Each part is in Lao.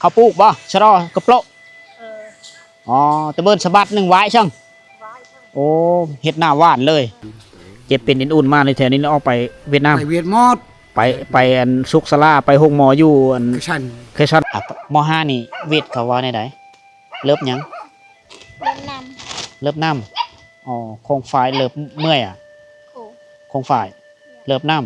ເຂົາປູກບໍ່? ຊະລໍກະໂປະ. ເອີ ອໍ ຕະເບີນສະບັດໜຶ່ງຫວາຍຊັ້ງ. ໂອ້ ເຮັດນາຫວານເລີຍ. ເຈັບເປັນເອັນອຸ່ນມາໃນແຖວນີ້ ອອກໄປຫວຽດນາມ ໄປຫວຽດໝົດ ໄປ ໄປອັນສຸກສາລາ ໄປໂຮງໝໍຢູ່ອັນ ແຄຊັນ ແຄຊັນ. ອ່ະ ມໍຫ້ານີ້ຫວຽດເຂົາວ່າແນວໃດ? ເລີບຫຍັງ? ເລີບນ້ຳ ເລີບນ້ຳ. ອໍ ໂຄງຝ້າຍເລີບເມື່ອຍອະ ໂຄງຝ້າຍເລີບນ້ຳ.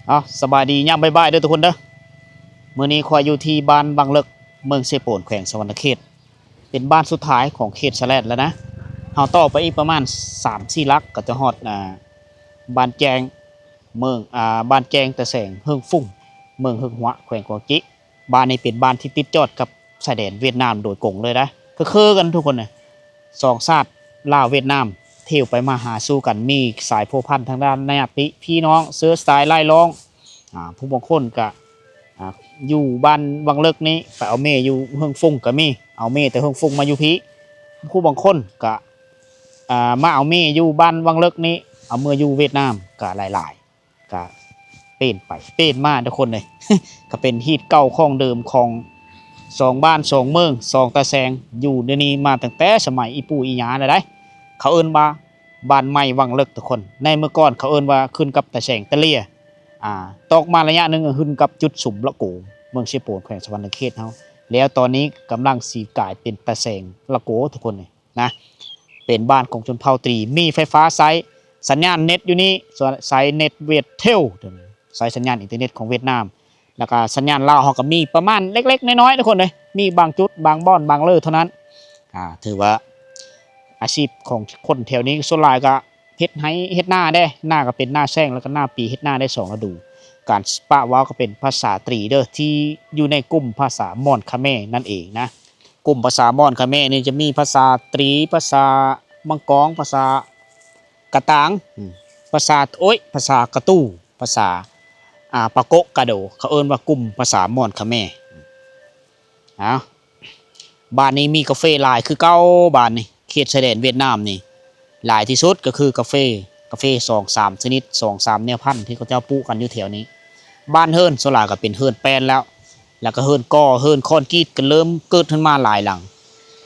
ເອົາ ສະບາຍດີຍາມບ່າຍໆເດີທຸກຄົນເດີ. ມື້ນີ້ຂ້ອຍຢູ່ທີ່ບ້ານວັງເລິກ ເມືອງເຊໂປນ ແຂວງສະຫວັນນະເຂດ. ເປັນບ້ານສຸດທ້າຍຂອງເຂດຊາຍແດນແລ້ວນະ. ເຮົາຕໍ່ໄປອີກປະມານສາມສີ່ຫຼັກ ກໍຈະຮອດ ອ່າ ບ້ານແຈ້ງ ເມືອງ ອ່າ ບ້ານແຈ້ງຕາແສງ ເຮິງຟຸງ ເມືອງເຮິງຫົວ ແຂວງກວາງຈີ. ບ້ານນີ້ເປັນບ້ານທີ່ຕິດຈອດກັບຊາຍແດນຫວຽດນາມໂດຍກົງເລີຍນະ. ຄືໆກັນທຸກຄົນນະ ສອງຊາດລາວຫວຽດນາມ ທຽວໄປມາຫາສູ່ກັນ ມີສາຍພົວພັນທາງດ້ານຍາດຕິພີ່ນ້ອງ ເຊື້ອສາຍລາຍລອງ. ອ່າ ຜູ້ບາງຄົນກະ ອ່າ ຢູ່ບ້ານວັງເລິກນີ້ ໄປເອົາແມ່ຢູ່ເຮິງຟຸງກະມີ ເອົາແມ່ແຕ່ເຮິງຟຸງມາຢູ່ພີ້. ຜູ້ບາງຄົນກະ ອ່າ ມາເອົາແມ່ຢູ່ບ້ານວັງເລິກນີ້ ເອົາເມືອຢູ່ຫວຽດນາມກະຫຼາຍໆ ກະປ່ຽນໄປປ່ຽນມາທຸກຄົນເອີຍ. ກະເປັນຮີດເກົ່າຂອງເດີມຂອງສອງບ້ານສອງເມືອງສອງຕາແສງ ຢູ່ໃນນີ້ມາຕັ້ງແຕ່ສະໄໝອີ່ປູ່ອີ່ຍ່າແລ້ວໃດ໋. ເຂົາເອີ້ນວ່າ ບ້ານໃໝ່ວັງເລິກທຸກຄົນ. ໃນເມື່ອກ່ອນເຂົາເອີ້ນວ່າຂຶ້ນກັບຕາແສງຕາເລຍ. ອ່າ ຕອກມາໄລຍະໜຶ່ງຂຶ້ນກັບຈຸດສຸມລະໂກ ເມືອງເຊໂປນ ແຂວງສະຫວັນນະເຂດເຮົາ. ແລ້ວຕອນນີ້ກຳລັງຊິກາຍເປັນຕາແສງລະໂກທຸກຄົນເອີຍນະ. ເປັນບ້ານຂອງຊົນເຜົ່າຕຣີ ມີໄຟຟ້າໃຊ້ ສັນຍານເນັດຢູ່ນີ້ ໃຊ້ເນັດຫວຽດເທວ ໃຊ້ສັນຍານອິນເຕີເນັດຂອງຫວຽດນາມ. ແລ້ວກະສັນຍານລາວເຮົາກໍມີປະມານເລັກໆນ້ອຍໆທຸກຄົນເອີຍ ມີບາງຈຸດບາງບ່ອນບາງເລີເທົ່ານັ້ນ. ອ່າ ຖືວ່າອາຊີບຂອງຄົນແຖວນີ້ສ່ວນຫຼາຍກໍເຮັດໄຮ່ເຮັດນາເດ້ ນາກໍເປັນນາແຊງ ແລ້ວກໍນາປີ ເຮັດນາໄດ້ສອງລະດູ. ການປະເວົ້າກໍເປັນພາສາຕຣີເດີ ທີ່ຢູ່ໃນກຸ່ມພາສາມອນຂະແມນັ້ນເອງນະ. ກຸ່ມພາສາມອນຂະແມນີ້ຈະມີພາສາຕຣີ ພາສາມັງກອງ ພາສາກະຕາງ ອືມ ພາສາ ໂອ້ຍ ພາສາກະຕູ ພາສາ ອ່າ ປາໂກະກະໂດ ເຂົາເອີ້ນວ່າກຸ່ມພາສາມອນຂະແມ. ເອົາ ບ້ານນີ້ມີກາເຟຫຼາຍຄືເກົ່າ ບ້ານນີ້ ເຂດຊາຍແດນຫວຽດນາມນີ້ ຫຼາຍທີ່ສຸດກໍຄືກາເຟ ກາເຟສອງສາມຊະນິດ ສອງສາມແນວພັນທີ່ເຂົາເຈົ້າປູກກັນຢູ່ແຖວນີ້. ບ້ານເຮືອນສ່ວນຫຼາຍກໍເປັນເຮືອນແປ້ນແລ້ວ ແລ້ວກໍເຮືອນກໍ່ ເຮືອນຄອນກຣີດກໍເລີ່ມເກີດຂຶ້ນມາຫຼາຍຫຼັງ.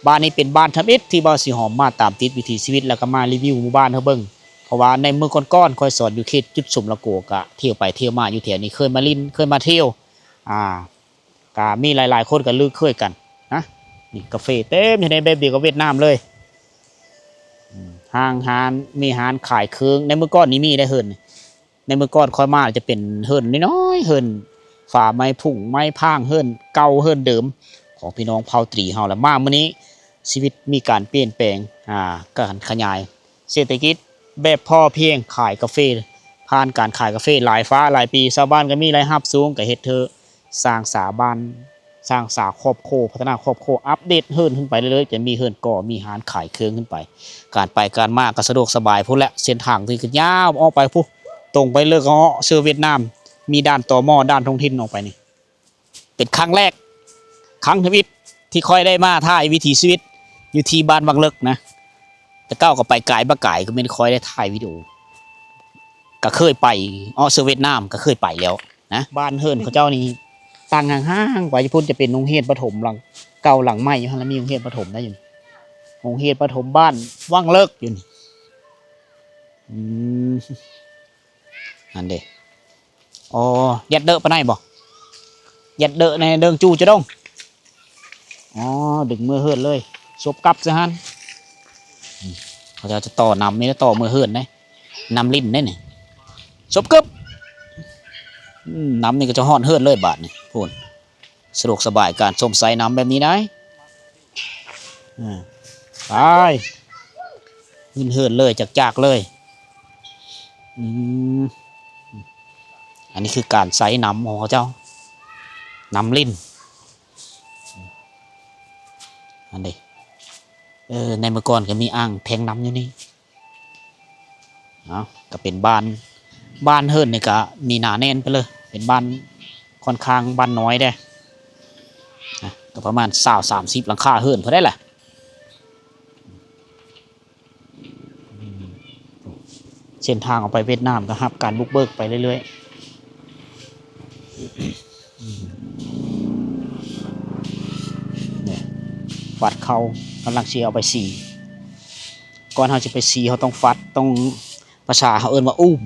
ບ້ານນີ້ເປັນບ້ານທຳອິດທີ່ບ່າວສີຫອມມາຕາມຕິດວິຖີຊີວິດ ແລ້ວກໍມາຣີວິວໝູ່ບ້ານໃຫ້ເບິ່ງ ເພາະວ່າໃນມື້ກ່ອນໆ ຂ້ອຍສອນຢູ່ເຂດຈຸດສຸມລະໂກ ກະທ່ຽວໄປທ່ຽວມາຢູ່ແຖວນີ້ ເຄີຍມາຫຼິ້ນ ເຄີຍມາທ່ຽວ ອ່າ ກະມີຫຼາຍໆຄົນກໍລຶກເຄີຍກັນນະ. ນີ້ກາເຟເຕັມຢູ່ໃນ ແບບດຽວກັບຫວຽດນາມເລີຍ. ອືມ ຫ້າງຮ້ານ ມີຮ້ານຂາຍເຄື່ອງ ໃນມື້ກ່ອນນີ້ມີໄດ້ເຮືອນ ໃນມື້ກ່ອນຂ້ອຍມາຈະເປັນເຮືອນນ້ອຍໆ ເຮືອນຝາໄມ້ຜຸ້ງໄມ້ຜາງ ເຮືອນເກົ່າເຮືອນເດີມຂອງພີ່ນ້ອງເຜົ່າຕຣີເຮົາ. ແລ້ວມາມື້ນີ້ຊີວິດມີການປ່ຽນແປງ ອ່າ ການຂະຫຍາຍເສດຖະກິດແບບພໍພຽງ ຂາຍກາເຟ ຜ່ານການຂາຍກາເຟຫຼາຍຟ້າຫຼາຍປີ ຊາວບ້ານກໍມີລາຍຮັບສູງ ກໍເຮັດໃຫ້ສ້າງສາບ້ານ ສ້າງສາຄອບຄົວ ພັດທະນາຄອບຄົວ ອັບເດດເຮືອນຂຶ້ນໄປເລື້ອຍໆ ຈະມີເຮືອນກໍ່ ມີຮ້ານຂາຍເຄື່ອງຂຶ້ນໄປ. ການໄປການມາກໍສະດວກສະບາຍພຸ້ນແຫຼະ ເສັ້ນທາງທີ່ຂຶ້ນຍາວອອກໄປພຸ້ນ ຕົງໄປເລີກເຫາະເຊີຫວຽດນາມ ມີດ່ານ ຕມ ດ່ານທ້ອງຖິ່ນອອກໄປນີ້. ເປັນຄັ້ງແລກ ຄັ້ງທຳອິດທີ່ຂ້ອຍໄດ້ມາຖ່າຍວິຖີຊີວິດຢູ່ທີ່ບ້ານວັງເລິກນະ. ແຕ່ເກົ່າກໍໄປກາຍບໍ່ກາຍ ກໍແມ່ນຂ້ອຍໄດ້ຖ່າຍວິດີໂອ ກໍເຄີຍໄປ ເອາະ ເຊີຫວຽດນາມກໍເຄີຍໄປແລ້ວນະ. ບ້ານເຮືອນເຂົາເຈົ້ານີ້ຕັ້ງຫ່າງໆໄປ ຢູ່ພຸ້ນຈະເປັນໂຮງຮຽນປະຖົມຫຼັງເກົ່າ ຫຼັງໃໝ່ຢູ່ຫັ້ນລະ ມີໂຮງຮຽນປະຖົມໄດ້ຢູ່ ໂຮງຮຽນປະຖົມບ້ານວັງເລິກຢູ່ນີ້. ອືມ ຫັ້ນເດ. ອໍ ຢາດເດີປານໃດບໍ່? ຢາດເດີໃນເດີງຈູຈະດົງ. ອໍ ດຶງເມືອເຮືອນເລີຍ ສົບກັບຊະຫັ້ນ. ອືມ ເຂົາເຈົ້າຈະຕໍ່ນ້ຳນີ້ ຕໍ່ເມືອເຮືອນເດ້ ນ້ຳລິນເດ້ນີ້ ສົບກຶບ. ອືມ ນ້ຳນີ້ກໍຈະຮອດເຮືອນເລີຍບາດນີ້ ພຸ້ນ. ສະດວກສະບາຍການຊົມໃຊ້ນ້ຳແບບນີ້ໄດ໋. ອ່າ ໄປ ຂຶ້ນເຮືອນເລີຍ ຈາກໆເລີຍ. ອືມ ອັນນີ້ຄືການໃຊ້ນ້ຳຂອງເຂົາເຈົ້າ ນ້ຳລິນ. ອັນນີ້ ເອີ ໃນເມື່ອກ່ອນກໍມີອ່າງແທງນ້ຳຢູ່ນີ້. ເນາະ ກໍເປັນບ້ານ ບ້ານເຮືອນນີ້ກໍໜີໜາແໜ້ນໄປເລີຍ ເປັນບ້ານຂ້ອນຂ້າງບ້ານນ້ອຍເດ້ ນະ. ກໍ ປະມານຊາວສາມສິບຫຼັງຄາເຮືອນພຸ້ນໄດ໋ລະ. ເສັ້ນທາງອອກໄປຫວຽດນາມກໍຮັບການບຸກເບີກໄປເລື້ອຍໆ. ນີ້ ວັດເຂົາກຳລັງຊິເອົາໄປສີ ກ່ອນເຮົາຊິໄປສີ ເຮົາຕ້ອງຟັດ ຕ້ອງ ພາສາເຮົາເອີ້ນວ່າອູ້ມ.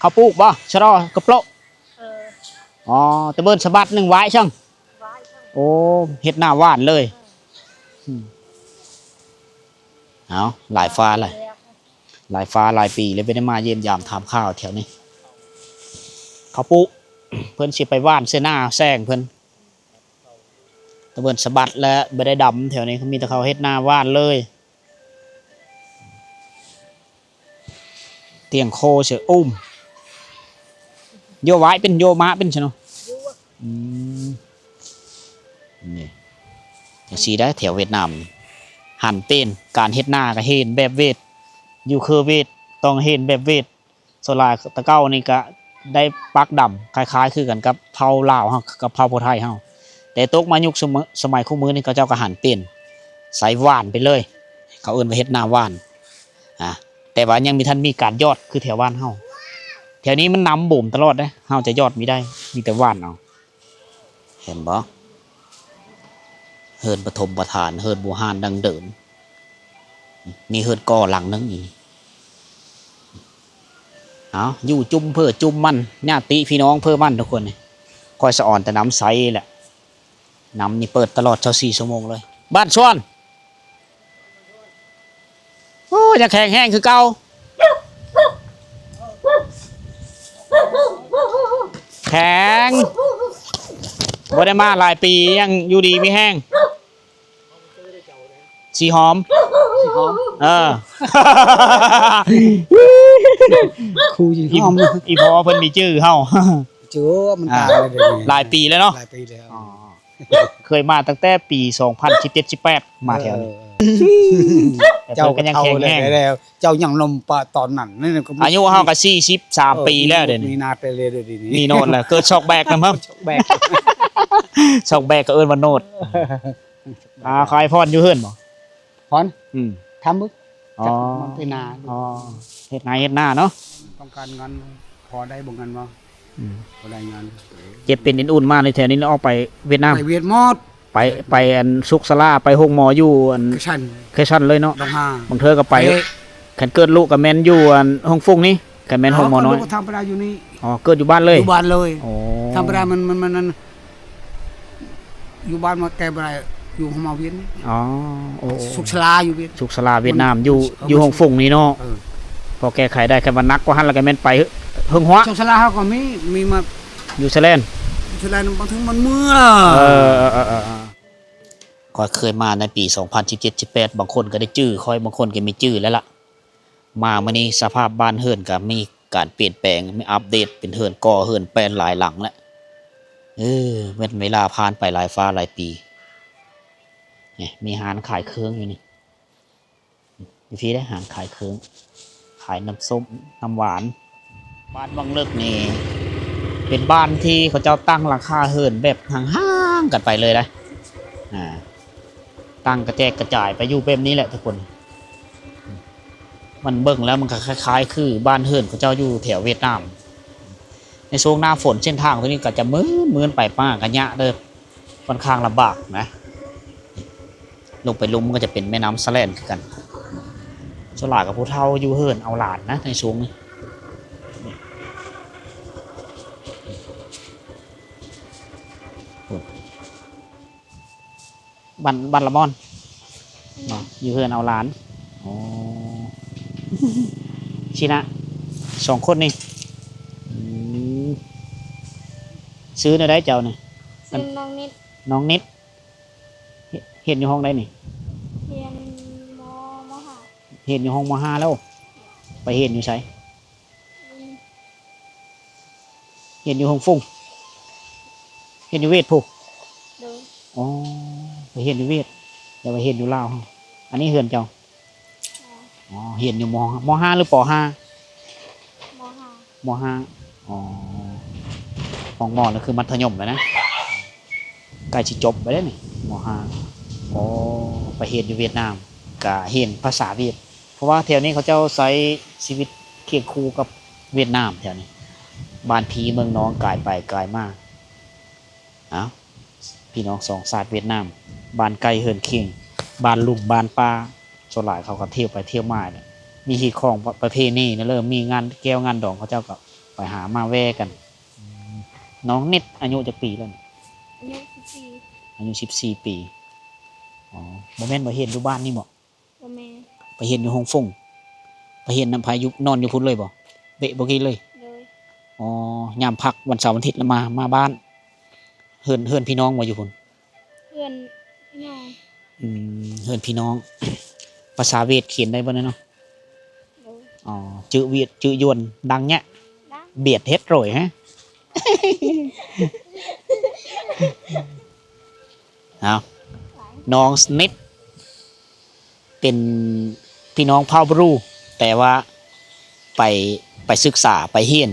ເຂົາປູກບໍ່? ຊະລໍກະໂປະ. ເອີ ອໍ ຕະເບີນສະບັດໜຶ່ງຫວາຍຊັ້ງ. ໂອ້ ເຮັດໜ້າຫວານເລີຍ. ເອົາ ຫຼາຍຟ້າຫຼາຍ ຫຼາຍຟ້າຫຼາຍປີແລ້ວບໍ່ໄດ້ມາຢ້ຽມຢາມຖາມຂ່າວແຖວນີ້. ເຂົາປູກ ເພິ່ນຊິໄປຫວ່ານໃສ່ໜ້າແຊງເພິ່ນ. ຕະເບີນສະບັດແລ້ວບໍ່ໄດ້ດຳແຖວນີ້ ມີແຕ່ເຂົາເຮັດໜ້າຫວານເລີຍ. ຕຽງໂຄເສຍອຸ້ມ ໂຍວາຍເປັນ ໂຍມາເປັນຊະເນາະ. ອືມ ນີ້ ຈັ່ງຊີ້ໄດ໋ ແຖວຫວຽດນາມ ຫັນເປັນ ການເຮັດນາກໍເຫັນແບບຫວຽດ ຢູ່ເຂດຫວຽດ ຕ້ອງເຫັນແບບຫວຽດ. ສ່ວນຫຼາຍແຕ່ເກົ່ານີ້ກະໄດ້ປັກດຳ ຄ້າຍໆຄືກັນກັບເຜົ່າລາວເຮົາ ກັບເຜົ່າຜູ້ໄທເຮົາ ແຕ່ຕົກມາຍຸກສະໄໝ ສະໄໝຄູ່ມື້ນີ້ ເຂົາເຈົ້າກໍຫັນປ່ຽນ ໃສ່ຫວ່ານໄປເລີຍ ເຂົາເອີ້ນວ່າເຮັດນາຫວ່ານ. ອາ ແຕ່ວ່າຍັງມີ ທັນມີການຢອດຄືແຖວບ້ານເຮົາ ແຖວນີ້ມັນນ້ຳບົມຕະຫຼອດເດ້ ເຮົາຈະຢອດມີໄດ້ ມີແຕ່ຫວ່ານເອົາ. ເຫັນບໍ່? ເຮືອນປະຖົມປະທານ ເຮືອນບູຮານດັ້ງເດີມ ມີເຮືອນກໍຫຼັງໜຶ່ງອີກ. ເອົາ ຢູ່ຈຸ່ມເພີຈຸ່ມມັນ ຍາດຕິພີ່ນ້ອງເພີມັນທຸກຄົນນີ້. ຂ້ອຍສະອອນແຕ່ນ້ຳໃສແຫຼະ ນ້ຳນີ້ເປີດຕະຫຼອດຊາວສີ່ຊົ່ວໂມງເລີຍ. ບ້ານຊວນ ໂອ້ ຍັງແຂງແຮງຄືເກົ່າ ແຂງ ບໍ່ໄດ້ມາຫຼາຍປີ ຍັງຢູ່ດີມີແຮງ. ສີຫອມ ສີຫອມ ເອີ ຄູສີຫອມ ອີພໍ່ເພິ່ນນີ້ຈື່ເຮົາ ຈື່ ມັນຕາຍແລ້ວດຽວນີ້ ຫຼາຍປີແລ້ວເນາະ ຫຼາຍປີແລ້ວ. ອໍ ເຄີຍມາຕັ້ງແຕ່ປີສອງພັນສິບເຈັດ ສິບແປດ ມາແຖວນີ້ ເອີ ເຈົ້າກໍຍັງແຂງແຮງ ເຈົ້າຍັງໜຸ່ມປານຕອນນັ້ນ ອາຍຸເຮົາກໍສີ່ສິບສາມປີແລ້ວດຽວນີ້ ມີນາແຕ່ເລດຽວນີ້ ມີໂນດແລ້ວ ເກີດຊອກແບກນຳເຮົາ ຊອກແບກ ຊອກແບກກໍເອີ້ນວ່າໂນດ. ອ່າ ຂາຍພອນຢູ່ເຮືອນບໍ່? ພອນ? ອືມ ທຳເບິ່ງ ອໍ ຈັກມັນເປັນນາ ອໍ ເຮັດໄຮ່ເຮັດນາເນາະ ຕ້ອງການເງິນ ພໍໄດ້ບໍ່ເງິນບໍ່? ອືມ ບໍ່ໄດ້ເງິນ ເຈັບເປັນເອັນອຸ່ນມາໃນແຖວນີ້ ອອກໄປຫວຽດນາມ ໄປຫວຽດໝົດ ໄປ ໄປອັນສຸກສາລາ ໄປໂຮງໝໍຢູ່ອັນ ແຄຊັນ ແຄຊັນເລີຍເນາະ ດອງຮາ ບາງເທື່ອກໍໄປ ເອີ ຄັນເກີດລູກກໍແມ່ນຢູ່ອັນໂຮງຟຸງນີ້ ຄັນແມ່ນໂຮງໝໍນ້ອຍ ເອີ ກໍທຳມະດາຢູ່ນີ້ ອໍ ເກີດຢູ່ບ້ານເລີຍ ຢູ່ບ້ານເລີຍ ອໍ ທຳມະດາມັນ ມັນ ມັນ ຢູ່ບ້ານມາແກ້ບໍ່ໄດ້ ຢູ່ໂຮງໝໍຫວຽດນີ້ ອໍ ໂອ້ ສຸກສາລາຢູ່ຫວຽດ ສຸກສາລາຫວຽດນາມ ມັນ ຢູ່ ເອີ ຢູ່ໂຮງຟຸງນີ້ເນາະ ເອີ ພໍແກ້ໄຂໄດ້ ຄັນວ່າໜັກກວ່າຫັ້ນແລ້ວກໍແມ່ນໄປເຮີງຮວາ ສຸກສາລາເຮົາກໍມີ ມີມາ ຢູ່ສະແລນ ຢູ່ສະແລນ ບາງເທື່ອມັນເມື່ອຍ ເອີ ເອີ ເອີ ເອີ ຂ້ອຍເຄີຍມາໃນປີສອງພັນສິບເຈັດ ສິບແປດ ບາງຄົນກໍໄດ້ຈື່ຂ້ອຍ ບາງຄົນກໍມີຈື່ແລ້ວລະ. ມາມື້ນີ້ສະພາບບ້ານເຮືອນກໍມີການປ່ຽນແປງ ມີອັບເດດ ເປັນເຮືອນກໍ່ເຮືອນແປນຫຼາຍຫຼັງແລ້ວ. ເອີ ແມ່ນເວລາຜ່ານໄປຫຼາຍຟ້າຫຼາຍປີ. ນີ້ ມີຮ້ານຂາຍເຄື່ອງຢູ່ນີ້ ຢູ່ພີ້ເດ້ ຮ້ານຂາຍເຄື່ອງ ຂາຍນ້ຳສົ້ມ ນ້ຳຫວານ. ບ້ານວັງເລິກນີ້ ເປັນບ້ານທີ່ເຂົາເຈົ້າຕັ້ງຫຼັງຄາເຮືອນແບບຫ່າງໆກັນໄປເລີຍນະ ອ່າ ຕັ້ງກະແຈກກະຈາຍໄປຢູ່ແບບນີ້ແຫຼະທຸກຄົນ. ມັນເບິ່ງແລ້ວມັນກໍຄ້າຍໆຄືບ້ານເຮືອນເຂົາເຈົ້າຢູ່ແຖວຫວຽດນາມ. ໃນຊ່ວງໜ້າຝົນເສັ້ນທາງຕົວນີ້ກໍຈະມື່ນໆໄປ ປ່າກະຍະເດີ ຂ້ອນຂ້າງລຳບາກນະ. ລົງໄປລຸ່ມກໍຈະເປັນແມ່ນ້ຳສະແລນຄືກັນ. ສ່ວນຫຼາຍກໍຜູ້ເຖົ້າຢູ່ເຮືອນເອົາຫຼານນະ ໃນຊ່ວງນີ້. ບ້ານ ບ້ານລະມ່ອນເນາະ ຢູ່ເຮືອນເອົາຫຼານ. ອໍ ຊິນະ ສອງຄົນນີ້. ອືມ ຊື່ແນວໃດເຈົ້ານີ້? ຊື່ນ້ອງນິດ. ນ້ອງນິດ ຮຽນ ຮຽນຢູ່ຫ້ອງໃດນີ້? ຮຽນ ມ ມໍຫ້າ. ຮຽນຢູ່ຫ້ອງ ມໍຫ້າ ແລ້ວ ໄປຮຽນຢູ່ໃສ? ຮຽນຢູ່ຮົງຟຸງ ຮຽນຢູ່ຫວຽດພຸ້ນ? ໂດຍ. ອໍ ໄປຮຽນຢູ່ຫວຽດ ແຕ່ວ່າຮຽນຢູ່ລາວເຮົາ. ອັນນີ້ເຮືອນເຈົ້າ? ອໍ ຮຽນຢູ່ ມໍ ມໍຫ້າ ຫຼື ປໍຫ້າ? ມໍຫ້າ. ມໍຫ້າ ອໍ ຫ້ອງ ມໍ ນີ້ຄືມັດທະຍົມແລ້ວນະ. ໃກ້ຊິຈົບໄປແລ້ວນີ້ ມໍຫ້າ. ອໍ ໄປຮຽນຢູ່ຫວຽດນາມ ກະຮຽນພາສາຫວຽດ ເພາະວ່າແຖວນີ້ເຂົາເຈົ້າໃຊ້ຊີວິດຄຽງຄູ່ກັບຫວຽດນາມແຖວນີ້ ບ້ານພີ່ເມືອງນ້ອງ ກາຍໄປກາຍມາ. ເອົ້າ ພີ່ນ້ອງສອງຊາດຫວຽດນາມ ບ້ານໃກ້ເຮືອນຄຽງ ບ້ານລຸ່ມບ້ານປ່າ ສ່ວນຫຼາຍເຂົາກໍທ່ຽວໄປທ່ຽວມາແຫຼະ ມີຮີດຄອງປະເພນີນະເລີ ມີງານແກ້ວງານດອງ ເຂົາເຈົ້າກໍໄປຫາມາແວ່ກັນ. ອືມ ນ້ອງນິດອາຍຸຈັກປີແລ້ວນີ້? ອາຍຸສິບສີ່ ອາຍຸສິບສີ່ປີ. ອໍ ບໍ່ແມ່ນມາຮຽນຢູ່ບ້ານນີ້ບໍ? ບໍ່ແມ່ນ ໄປຮຽນຢູ່ໂຮງຝົງ ໄປຮຽນນຳໃຜ? ຢູ່ ນອນຢູ່ພຸ້ນເລີຍບໍ? ເບະບໍ່ກີ້ເລີຍ? ໂດຍ. ອໍ ຍາມພັກວັນເສົາວັນອາທິດລະມາ ມາບ້ານ. ເຮືອນ ເຮືອນພີ່ນ້ອງບໍ່ຢູ່ພຸ້ນ? ເຮືອນພີ່ນ້ອງ. ອືມ ເຮືອນພີ່ນ້ອງ. ພາສາຫວຽດຂຽນໄດ້ບໍ່ເນາະ? ໂດຍ. ອໍ ຈື່ຫວຽດຈື່ຢວນດັງແຍະ ດັງ ຫວຽດເຮັດໂຣຍຮະ. ເອົາ ນ້ອງນິດ ເປັນພີ່ນ້ອງເຜົ່າບຣູ ແຕ່ວ່າໄປ ໄປສຶກສາ ໄປຮຽນ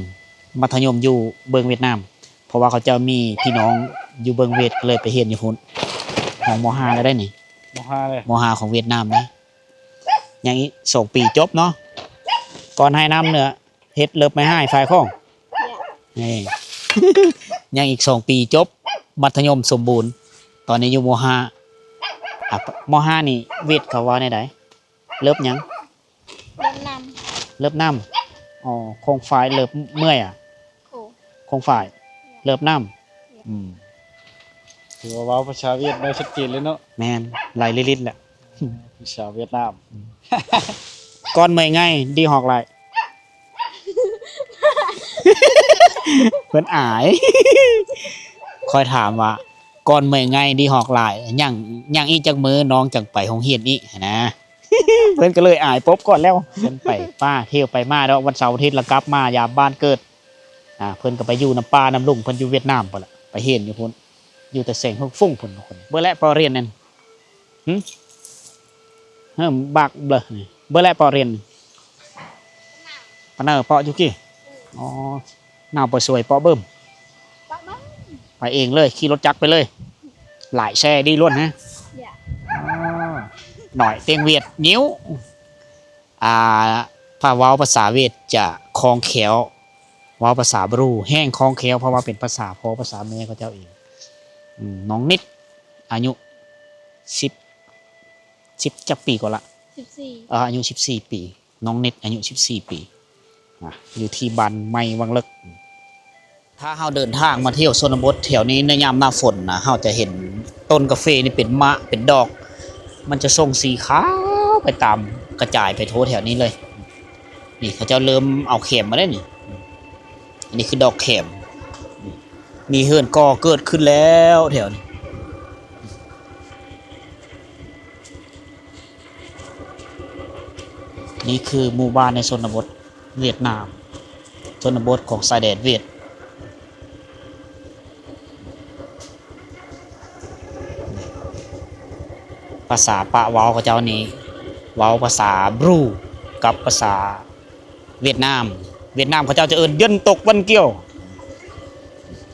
ມັດທະຍົມຢູ່ເບື້ອງຫວຽດນາມ ເພາະວ່າເຂົາເຈົ້າມີພີ່ນ້ອງຢູ່ເບື້ອງຫວຽດ ກໍເລີຍໄປຮຽນຢູ່ພຸ້ນ. ຫ້ອງມໍຫ້າແລ້ວໄດ໋ນີ້ ມໍຫ້າເລີຍ ມໍຫ້າຂອງຫວຽດນາມເດ້. ຍັງອີກສອງປີຈົບເນາະ ກ່ອນໃຫ້ນ້ຳເໜືອ ເຮັດເລີບໄມ້ຫາຍຝາຍຂອງ ນີ້ ຍັງອີກສອງປີຈົບມັດທະຍົມສົມບູນ. ຕອນນີ້ຢູ່ມໍຫ້າ ອ່ະ ມໍຫ້ານີ້ຫວຽດເຂົາເວົ້າແນວໃດ? ເລີບຫຍັງ? ເລີບນ້ຳ ເລີບນ້ຳ. ອໍ ຂອງຝາຍເລີບເມື່ອຍອະ ຂອງຝາຍເລີບນ້ຳ. ອືມ ຖືວ່າເວົ້າພາສາຫວຽດໄດ້ຊັດເຈນເລີຍເນາະ. ແມ່ນ ໄຫຼລິລິດແຫຼະ ພາສາຫວຽດນາມ. ກ່ອນເມື່ອຍງ່າຍດີຮອກຫຼາຍ ເພິ່ນອາຍ. ຂ້ອຍຖາມວ່າ ກ່ອນເມື່ອຍງ່າຍດີຮອກຫຼາຍ ຍັງ ຍັງອີກຈັກມື້ນ້ອງຈັ່ງໄປໂຮງຮຽນອີກຫັ້ນນະ. ເພິ່ນກໍເລີຍອາຍປົບກ່ອນແລ້ວ. ເພິ່ນໄປປ່າທ່ຽວໄປມາດອກ ວັນເສົາອາທິດລະກັບມາຢາມບ້ານເກີດ. ອ່າ ເພິ່ນກໍໄປຢູ່ນຳປ້ານຳລຸງເພິ່ນຢູ່ຫວຽດນາມພຸ້ນລະ ໄປຮຽນຢູ່ພຸ້ນ ຢູ່ແຕ່ແຂວງເຮີກຟຸງພຸ້ນ. ເບີແລະ ປອຮຽນນັ້ນ ຫຶ ເຮີ ບັກເບ ເບີແລະ ປອຮຽນ ປະເນີ ເປາະຢູ່ກີ້. ອໍ ໜາວປະຊວຍ ເປາະເບິ່ມ ໄປເອງເລີຍ ຂີ່ລົດຈັກໄປເລີຍ ຫຼາຍແຊ່ດີລ້ວນຮະ. ໜ້ອຍເຕັງຫວຽດງິ້ວ. ອ່າ ຖ້າເວົ້າພາສາຫວຽດຈະຄ່ອງແຄ້ວ ເວົ້າພາສາບຣູແຮ່ງຄ່ອງແຄ້ວ ເພາະວ່າເປັນພາສາພໍ່ພາສາແມ່ເຂົາເຈົ້າເອງ. ອືມ ນ້ອງນິດ ອາຍຸສິບ ສິບຈັກປີກໍລະ? ສິບສີ່ ເອີ ອາຍຸສິບສີ່ປີ. ນ້ອງນິດອາຍຸສິບສີ່ປີ ນະ ຢູ່ທີ່ບ້ານໃໝ່ວັງເລິກ. ຖ້າເຮົາເດີນທາງມາທ່ຽວຊົນນະບົດແຖວນີ້ໃນຍາມໜ້າຝົນນະ ເຮົາຈະເຫັນຕົ້ນກາເຟນີ້ເປັນໝາກເປັນດອກ ມັນຈະສົ່ງສີຂາວໄປຕາມກະຈາຍໄປທົ່ວແຖວນີ້ເລີຍ. ນີ້ເຂົາເຈົ້າເລີ່ມເອົາແຄມມາແລ້ວນີ້ ອັນນີ້ຄືດອກແຄມ. ມີເຮືອນກໍ່ເກີດຂຶ້ນແລ້ວແຖວນີ້. ນີ້ຄືໝູ່ບ້ານໃນຊົນນະບົດຫວຽດນາມ ຊົນນະບົດຂອງຊາຍແດນຫວຽດ. ພາສາປະເວົ້າເຂົາເຈົ້ານີ້ ເວົ້າພາສາບຣູກັບພາສາ ຫວຽດນາມ ຫວຽດນາມເຂົາເຈົ້າຈະເອີ້ນ ເຢັນຕົກວັນກຽວ.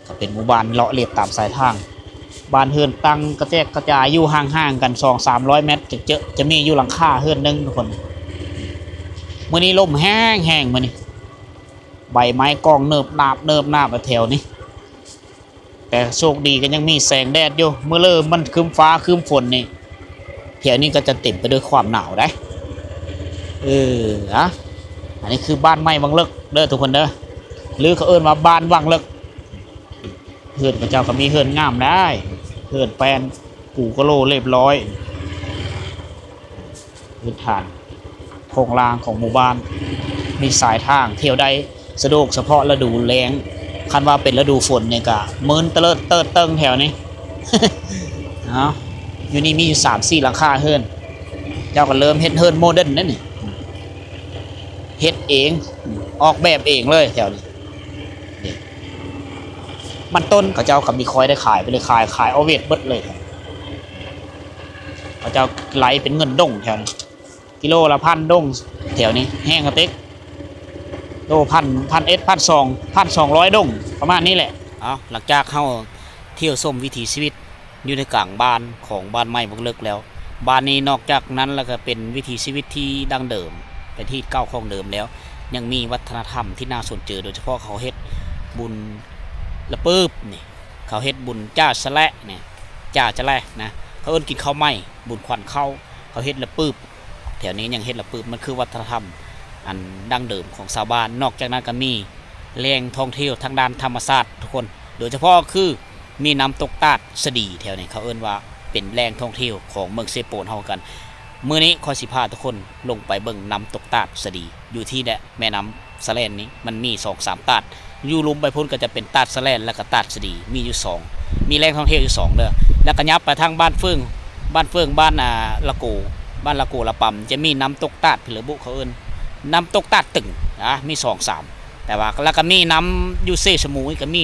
ກໍເປັນໝູ່ບ້ານເລາະລຽບຕາມຊາຍທາງ ບ້ານເຮືອນຕັ້ງກະແຈກກະຈາຍຢູ່ຫ່າງໆກັນສອງສາມຮ້ອຍແມັດ ຈະເຈີ ຈະມີຢູ່ຫຼັງຄາເຮືອນໜຶ່ງທຸກຄົນ. ມື້ນີ້ລົມແຮງໆ ມື້ນີ້ ໃບໄມ້ກອງເນີບໜາບເນີບໜາບແຖວນີ້. ແຕ່ໂຊກດີກໍຍັງມີແສງແດດຢູ່ ມື້ເລີມັນຄຶ້ມຟ້າຄຶ້ມຝົນນີ້ ແຖວນີ້ກໍຈະເຕັມໄປດ້ວຍຄວາມໜາວໄດ໋. ເອີ ອະ ອັນນີ້ຄືບ້ານໃໝ່ວັງເລິກເດີທຸກຄົນເດີ ຫຼືເຂົາເອີ້ນວ່າບ້ານວັງເລິກ. ເຮືອນເຂົາເຈົ້າກໍມີເຮືອນງາມໄດ໋ ເຮືອນແປ້ນ ປູກະໂຫຼລຽບຮ້ອຍ. ພື້ນຖານໂຄງລ່າງຂອງໝູ່ບ້ານ ມີສາຍທາງທ່ຽວໄດ້ສະດວກ ສະເພາະລະດູແລ້ງ. ຄັນວ່າເປັນລະດູຝົນນີ້ກະມື່ນຕະເລີດເຕີດເຕີງແຖວນີ້. ເອົາ ຢູ່ນີ້ມີຢູ່ສາມສີ່ຫຼັງຄາເຮືອນ ເຈົ້າກໍເລີ່ມເຮັດເຮືອນໂມເດີນແລ້ວນີ້ ເຮັດເອງ ອອກແບບເອງເລີຍແຖວນີ້. ນີ້ ມັນຕົ້ນເຂົາເຈົ້າກໍມີຄອຍໄດ້ຂາຍໄປເລີຍ ຂາຍ ຂາຍອອເວດເບິດເລີຍ. ເຂົາເຈົ້າໄລ່ເປັນເງິນດົງແຖວນີ້ ກິໂລລະພັນດົງແຖວນີ້ ແຮງກະເຕັກ ໂລພັນ ພັນເອັດ ພັນສອງ ພັນສອງຮ້ອຍດົງ ປະມານນີ້ແຫຼະ. ເອົາ ຫຼັງຈາກເຮົາທ່ຽວຊົມວິຖີຊີວິດ ຢູ່ໃນກາງບ້ານຂອງບ້ານໃໝ່ບັກເລິກແລ້ວ. ບ້ານນີ້ນອກຈາກນັ້ນແລ້ວກໍເປັນວິຖີຊີວິດທີ່ດັ້ງເດີມ, ເປັນທີ່ເກົ່າຂອງເດີມແລ້ວ, ຍັງມີວັດທະນະທຳທີ່ໜ້າສົນໃຈ, ໂດຍສະເພາະເຂົາເຮັດບຸນລະປືບນີ້, ເຂົາເຮັດບຸນຈ້າສະແລະນີ້, ຈ້າສະແລະນະ, ເຂົາເອີ້ນກິນເຂົ້າໃໝ່, ບຸນຂວັນເຂົ້າ, ເຂົາເຮັດລະປືບ. ແຖວນີ້ຍັງເຮັດລະປືບ, ມັນຄືວັດທະນະທຳອັນດັ້ງເດີມຂອງຊາວບ້ານ. ນອກຈາກນັ້ນກໍມີແຫຼ່ງທ່ອງທ່ຽວທາງດ້ານທຳມະຊາດທຸກຄົນ, ໂດຍສະເພາະຄື ມີນ້ຳຕົກຕາດສະດີແຖວນີ້, ເຂົາເອີ້ນວ່າເປັນແຫຼ່ງທ່ອງທ່ຽວຂອງເມືອງເຊໂປນເຮົາຄືກັນ. ມື້ນີ້ຂ້ອຍຊິພາທຸກຄົນລົງໄປເບິ່ງນ້ຳຕົກຕາດສະດີ ຢູ່ທີ່ແຫຼະ ແມ່ນ້ຳສະແລນນີ້ ມັນມີສອງສາມຕາດ, ຢູ່ລຸ່ມໄປພຸ້ນກໍຈະເປັນຕາດສະແລນ ແລ້ວກໍຕາດສະດີ, ມີຢູ່ສອງ, ມີແຫຼ່ງທ່ອງທ່ຽວຢູ່ສອງເດີ. ແລ້ວກໍຫຍັບໄປທາງບ້ານເຟືອງ, ບ້ານເຟືອງ, ບ້ານ ອ່າ ລະໂກ, ບ້ານລະໂກລະປຳ ຈະມີນ້ຳຕົກຕາດພີລະບຸ ເຂົາເອີ້ນນ້ຳຕົກຕາດຕຶງນະ, ມີສອງສາມ ແຕ່ວ່າ ແລ້ວກໍມີນ້ຳຢູ່ເຊສະໝູອີກກໍມີ,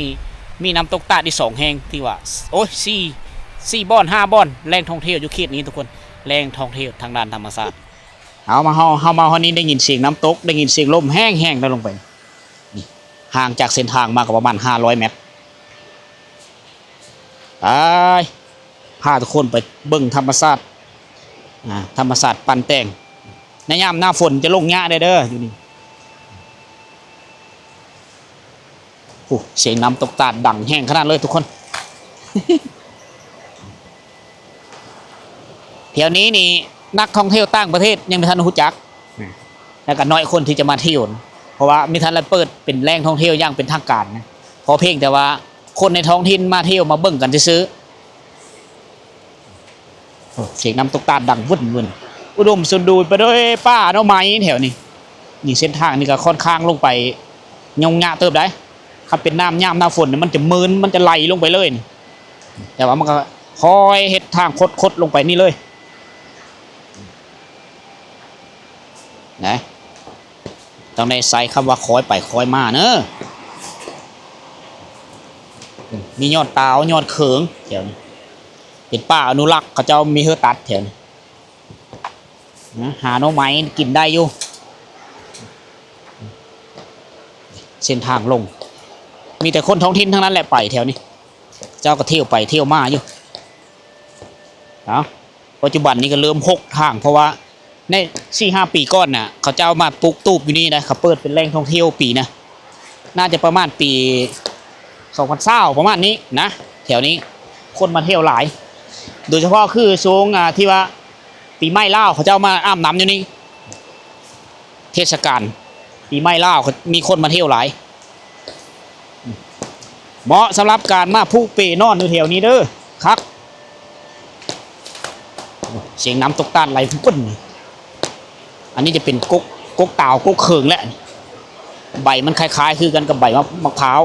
ມີນ້ຳຕົກຕາດອີກສອງແຫ່ງ ທີ່ວ່າ ໂອ້ຍ ສີ່ ສີ່ບ່ອນ ຫ້າບ່ອນ ແຫຼ່ງທ່ອງທ່ຽວຢູ່ເຂດນີ້ທຸກຄົນ, ແຫຼ່ງທ່ອງທ່ຽວທາງດ້ານທຳມະຊາດ. ເຮົາມາ ເຮົາ ເຮົາມາຮອດນີ້ໄດ້ຍິນສຽງນ້ຳຕົກ, ໄດ້ຍິນສຽງລົມແຮງໆ ແລ້ວລົງໄປນີ້ ຫ່າງຈາກເສັ້ນທາງມາກໍປະມານຫ້າຮ້ອຍແມັດ. ໄປ ພາທຸກຄົນໄປເບິ່ງທຳມະຊາດ, ອ່າ ທຳມະຊາດປັ້ນແຕ່ງ. ໃນຍາມໜ້າຝົນຈະລົງຍາກແດ່ເດີຢູ່ນີ້. ໂອ້ ສຽງນ້ຳຕົກຕາດດັງແຮງຂະໜາດເລີຍທຸກຄົນ. ແຖວນີ້ນີ້ນັກທ່ອງທ່ຽວຕ່າງປະເທດຍັງບໍ່ທັນຮູ້ຈັກ ແລ້ວກໍນ້ອຍຄົນທີ່ຈະມາທ່ຽວ ເພາະວ່າມີທັນໄດ້ເປີດເປັນແຫຼ່ງທ່ອງທ່ຽວຢ່າງເປັນທາງການນະ, ຂໍພຽງແຕ່ວ່າຄົນໃນທ້ອງຖິ່ນມາທ່ຽວມາເບິ່ງກັນຊື່ໆ. ໂອ້ ສຽງນ້ຳຕົກຕາດດັງວຶ້ນໆ ອຸດົມສົມບູນໄປດ້ວຍປ່າໜໍ່ໄມ້ແຖວນີ້. ນີ້ເສັ້ນທາງນີ້ກໍຄ່ອນຂ້າງລົງໄປຫຍຸ້ງຍາກເຕີບໃດ໋. ຄັນເປັນນ້ຳຍາມໜ້າຝົນນີ້ ມັນຈະເມີນ ມັນຈະໄຫຼລົງໄປເລີຍນີ້, ແຕ່ວ່າມັນກໍຄ່ອຍເຮັດທາງຄົດໆລົງໄປນີ້ເລີຍນະ. ຕ້ອງໄດ້ໃຊ້ຄຳວ່າຄ່ອຍໄປຄ່ອຍມາເນີ. ມີຍອດຕາວຍອດເຂີງແຖວນີ້, ເປັນປ່າອະນຸລັກ ເຂົາເຈົ້າມີເຮີຕັດແຖວນີ້ນະ, ຫາໜໍ່ໄມ້ກິນໄດ້ຢູ່. ເສັ້ນທາງລົງ ມີແຕ່ຄົນທ້ອງຖິ່ນທັງນັ້ນແຫຼະໄປແຖວນີ້, ເຂົາເຈົ້າກໍທ່ຽວໄປທ່ຽວມາຢູ່. ເອົາ ປັດຈຸບັນນີ້ກໍເລີ່ມຫົກທາງ ເພາະວ່າໃນສີ່ຫ້າປີກ່ອນນະ ເຂົາເຈົ້າມາປຸກຕູບຢູ່ນີ້ນະ, ເຂົາເປີດເປັນແຫຼ່ງທ່ອງທ່ຽວປີນະ ໜ້າຈະປະມານປີສອງພັນຊາວ ປະມານນີ້ນະ. ແຖວນີ້ຄົນມາທ່ຽວຫຼາຍ ໂດຍສະເພາະຄືຊ່ວງ ອ່າ ທີ່ວ່າປີໃໝ່ລາວ ເຂົາເຈົ້າມາອາບນ້ຳຢູ່ນີ້. ເທດສະການປີໃໝ່ລາວ ມີຄົນມາທ່ຽວຫຼາຍ, ເໝາະສຳລັບການມາຜູກເປນອນຢູ່ແຖວນີ້ເດີ. ຄັກ ສຽງນ້ຳຕົກຕາດໄຫຼປຶ້ນ. ອັນນີ້ຈະເປັນກົກ ກົກຕາວ ກົກເຂີງແຫຼະ, ໃບມັນຄ້າຍໆຄືກັນກັບໃບມະ ມະພ້າວ.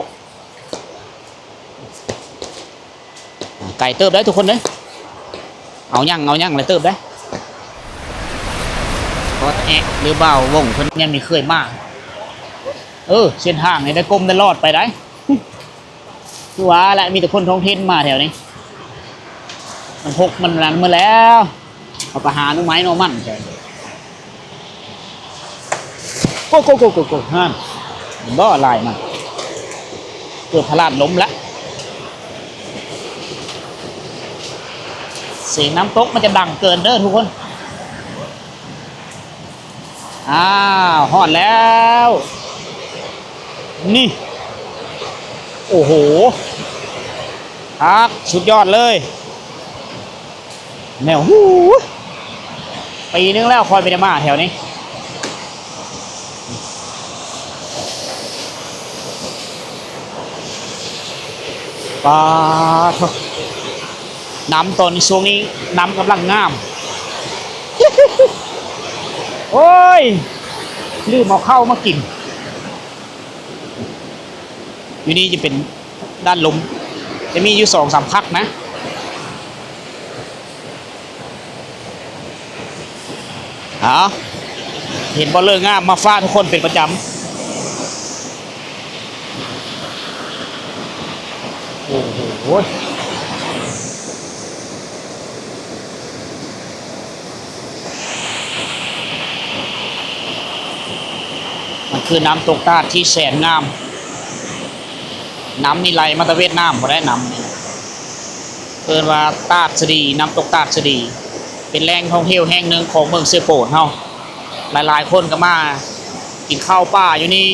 ໄກເຕີບໄດ໋ທຸກຄົນເດີ, ເອົາຫຍັງ ເອົາຫຍັງຫຼາຍເຕີບໄດ໋. ອອດແອດ ຫຼື ບ່າວວົງເພິ່ນຍັງບໍ່ເຄີຍມາ. ເອີ ເສັ້ນທາງນີ້ໄດ້ກົ້ມໄດ້ລອດໄປໄດ໋. ຄືວ່າແຫຼະ ມີແຕ່ຄົນທ້ອງຖິ່ນມາແຖວນີ້, ມັນຫົກມັນນັ້ນໝົດແລ້ວ. ເຮົາກໍຫາໜໍ່ໄມ້ໜໍ່ມັນແຖວນີ້. ໂກ ໂກ ໂກ ໂກ ໂກ ຫັ້ນ ເຫັນບໍ່ ລາຍມັນເກືອບພະລາດລົ້ມລະ. ສຽງນ້ຳຕົກມັນຈະດັງເກີນເດີທຸກຄົນ. ອ້າວ ຮອດແລ້ວ ນີ້ ໂອ້ໂຫ ຄັກ ສຸດຍອດເລີຍ. ແນວ ຫູ ປີໜຶ່ງແລ້ວຂ້ອຍບໍ່ໄດ້ມາແຖວນີ້. ປາໂທ້ ນ້ຳຕອນນີ້ ຊ່ວງນີ້ນ້ຳກຳລັງງາມ. ໂອ້ຍ ລືມເອົາເຂົ້າມາກິນ. ຢູ່ນີ້ຈະເປັນດ້ານລຸ່ມ ຈະມີຢູ່ສອງສາມພັກນະ. ເອົາ ເຫັນບໍ່ ເລີງາມມາຝາກທຸກຄົນເປັນປະຈຳ. ໂອ້ໂຫ ມັນຄືນ້ຳຕົກຕາດທີ່ແສນງາມ. ນ້ຳນີ້ໄຫຼມາແຕ່ຫວຽດນາມພຸ້ນແຫຼະ ນ້ຳນີ້. ເອີ້ນວ່າຕາດສະດີ, ນ້ຳຕົກຕາດສະດີ ເປັນແຫຼ່ງທ່ອງທ່ຽວແຫ່ງໜຶ່ງຂອງເມືອງເຊໂປນເຮົາ. ຫຼາຍໆຄົນກໍມາກິນເຂົ້າປ່າຢູ່ນີ້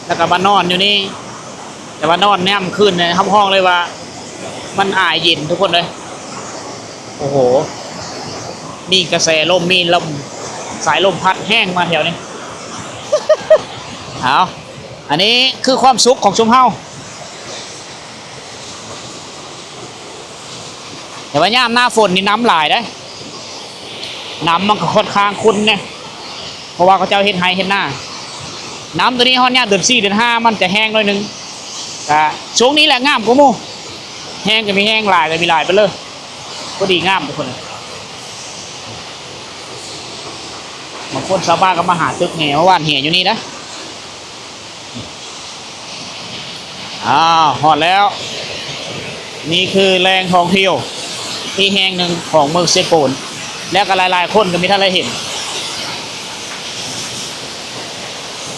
ແລ້ວກໍມານອນຢູ່ນີ້. ແຕ່ວ່ານອນຍາມຄືນນີ້ຮັບຮອງເລີຍວ່າມັນອາຍເຢັນທຸກຄົນເອີຍ. ໂອ້ໂຫ ມີກະແສລົມ, ມີລົມ, ສາຍລົມພັດແຮງມາແຖວນີ້. ເອົາ ອັນນີ້ຄືຄວາມສຸກຂອງຊຸມເຮົາ. ແຕ່ວ່າຍາມໜ້າຝົນນີ້ນ້ຳຫຼາຍເດ້, ນ້ຳມັນກໍຂ້ອນຂ້າງຂຸ່ນແດ່ ເພາະວ່າເຂົາເຈົ້າເຮັດໄຮ່ເຮັດນາ. ນ້ຳໂຕນີ້ຮອດຍາມເດືອນສີ່ເດືອນຫ້າມັນຈະແຫ້ງໜ້ອຍໜຶ່ງ. ກະຊ່ວງນີ້ແຫຼະງາມກວ່າໝູ່, ແຫ້ງກໍມີແຫ້ງ, ຫຼາຍກໍມີຫຼາຍໄປເລີຍ. ພໍດີງາມທຸກຄົນ. ບາງຄົນຊາວບ້ານກໍມາຫາຕຶກແຫ ມາຫວ່ານແຫຢູ່ນີ້ນະ. ອ້າວ ຮອດແລ້ວ. ນີ້ຄືແຫຼ່ງທ່ອງທ່ຽວອີກແຫ່ງໜຶ່ງຂອງເມືອງເຊໂປນ ແລ້ວກໍຫຼາຍໆຄົນກໍມີທ່ານໄດ້ເຫັນ.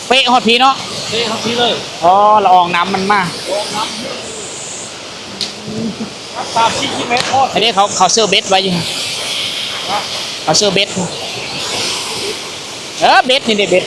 ເປະຮອດພີ້ເນາະ, ເປະຮອດພີ້ເລີຍ. ອໍ ລະອອງນ້ຳມັນມາ, ລະອອງນ້ຳ ສາມສີ່ເມດຮອດ. ອັນນີ້ເຂົາ ເຂົາເຊີເບັດໄວ້ຢູ່, ເຂົາເຊີເບັດ. ເອີ ເບັດນີ້ເດ້ ເບັດ.